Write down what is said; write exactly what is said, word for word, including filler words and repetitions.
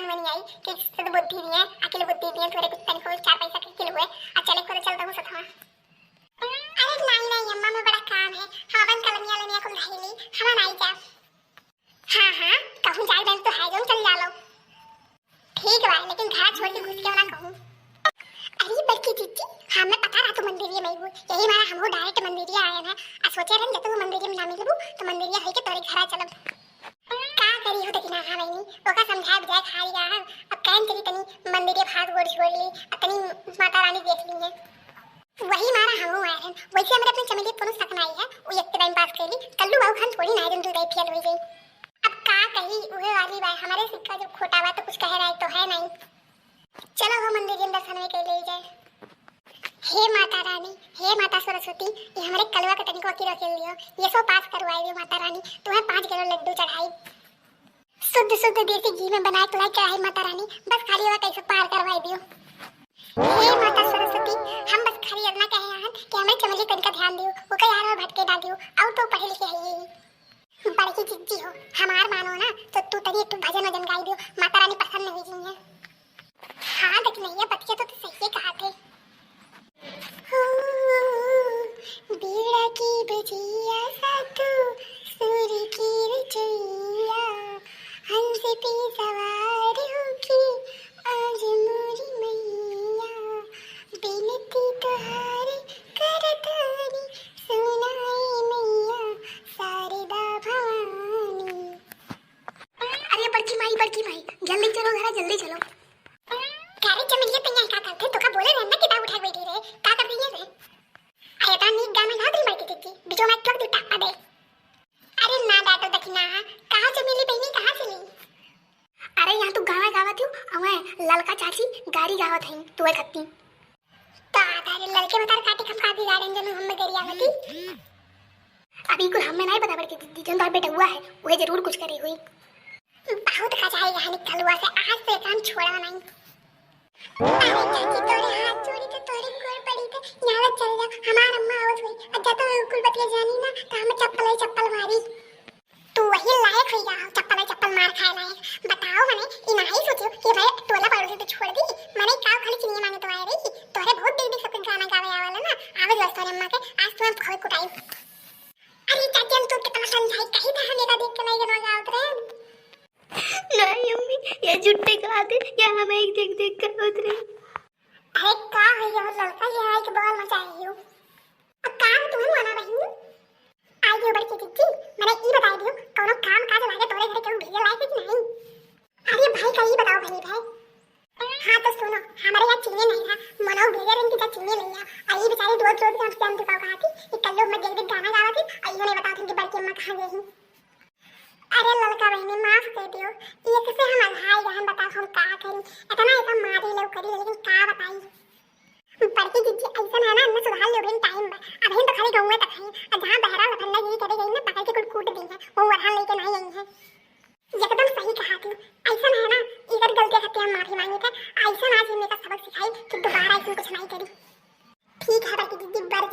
मनी आई कि सुध बुद्धि दिए, अकिल बुद्धि दिए, तोरे कुछ तनिको चार पैसा के अकिल हुए, आ चले को चल दहूँ सथवा। अरे नाहीं, नाहीं अम्मा, मैं बड़ा काम है, हम अपन कलमिया लमिया कुल धइली, हम नाहीं जा। हाँ, हाँ, कहूँ जाए बहन तो है, जो चल जा लो। ठीक बा, लेकिन घर छोड़ के घुस के ना कहूँ। अरे बड़की जीजी, हमें पता रहा तू मंदिरिया में अइबू, यही मारा हमहू direct मंदिरिया आए हैं। आ सोचे रहन जब तू मंदिरिया में ना मिलबू तो मंदिरिया होई के तोरे घर चलब। का करी हो दखिनहा बहिनी, ओका समझाए बुझाए खाई रहा। अब कहन चली तनी मंदिरिया भाग गोड़ छोड़ ली, अब तनी माता रानी देख ली है। वही मारा हमहू आए रहन। वैसे हमरे अपने चमेली कोनो शक नाई है, वो एक time pass कैली, कल्लू बाबू खान थोड़ी ना है, जन तू गई फेल हुई गई। अब का कही, उहे वाली बात, हमारे सिक्का जब खोटा बा तो कुछ कहे लायक तो है नहीं। चलो हो मंदिर के दर्शन में कैले जाए। हे माता रानी, हे माता सरस्वती, ये हमरे कलुआ के तनिको अकिल अकिल दियो, ये सो पास करवाई दियो माता रानी, तुम्हें पाँच किलो लड्डू चढ़ाई। शुद्ध शुद्ध देसी घी में बनाए के लाई चढ़ाई माता रानी, बस खाली वह कैसे पार करवाई दियो। हे माता सरस्वती, हम बस खाली इतना कहे हन कि हमें चमेली तनिका ध्यान दियो, ओके यार में भटके ना दियो, और तो पढ़े लिखे है ये। बड़की जिज्जी हो, हमार मानो ना तो तू तनी एक ठो भजन वजन गाई दियो, माता रानी प्रसन्न हुई जी है। हाँ दखिनहिया, बतिया तो तू सही कहा थे। हो, बीड़ा की बजिया साधु सुर की रचैया, हंस पे सवार होके आज मोरी मैया, बिनती तुहारे करतानी सुनाए मैया, शारदा भवानी। अरे बड़की माई, बड़की माई, जल्दी चलो घरा, जल्दी चलो। का रे चमेलिया, तैया का करते? तोका बोले रहन ना किताब उठा के बैठी रहे, का कर रही है रे? अरे इतना नीक गाना गात रही बड़की दीदी, बीचों में ठोक दी टापा दे। अरे ना डांटो दखिनहा, कहाँ चमेली बहिनी, कहाँ चली? अरे यहाँ तू गाना गावत हूँ, अवे ललका चाची गारी गावत हैं तू खत्ती। तो आधा रे ललके मतार काटी खम का बिगाड़न जनु हम गरियावती। अब ई कुल हमें नाई पता बड़की दीदी, जौन तोहार बेटउआ है, उहे जरूर कुछ करे हुई। बहुत खचाई रहनी कलुआ से, आज से काम छोड़ा नहीं। अरे चाची, तोरे हाथ जोड़ी थे, तोरे गोड़ पड़ी थे, यहाँ से चल जा, हमार अम्मा आवत हुई, अब जा तो कुल बतिया जानी ना, तो हमें चप्पल ही चप्पल मारी। तू वही लायक हुई जा, चप्पल ही चप्पल मार खाए लायक। बताओ मने, ई नाही सोचियो कि भाई टोला पड़ोसी तो छोड़ दी, मने का खाली चीनी मांगे तो आए रही, तोरे बहुत देख देख सबके गाना गावे आवाला ना, आवे जो तोरे अम्मा के, आज तुम्हें बहुत कुटाई। अरे चाची, हम तो कितना समझाई, कही था हम एका देख के नहीं गाना गावत रहे। नहीं अम्मी, ये झूठे कहा थे, ये हमें एक देख देख के होत रहे। अरे का है ये लड़का, ये आई के बवाल मचाए हो। अब काम तुम मना बहिनी। आई हो बड़की दीदी, मने ई बताई दियो, कौनो काम काज लागे तोरे घरे केहू भेजे लायक है कि नहीं? अरे भाई का ई बताओ बहिनी भाई। हाँ तो सुनो, हमारे यहाँ चीनी नहीं था, मनो भेजे रहे कि जा चीनी ले आ। और ये बेचारी रोज रोज हम से हम दुकान कहा थी कि कल लोग मैं देख देख गाना गावा थी, और इन्होंने बताओ थी कि बड़की अम्मा कहाँ गई। अरे ललका बहिनी, माफ कर दियो, एक से हम अल्हाई रहन, बताओ हम का करी, इतना ऐसा मारी लोग करी, लेकिन का बताई। बड़की जिज्जी ऐसा है ना, इनमें सुधार लो, अभी टाइम बा, अभी तो खाली गाँव तक है, और जहाँ बहरा लफंडागिरी करे गई ना, पकड़ के कुल कूट दी है, वो वरहान लेके नहीं आई है। एकदम सही कहा तू, ऐसा है ना, इधर गलती खातिर हम माफी मांगी थे, ऐसा आज इनका सबक सिखाई कि दोबारा ऐसा कुछ नहीं करी। ठीक है बड़की दीदी, बर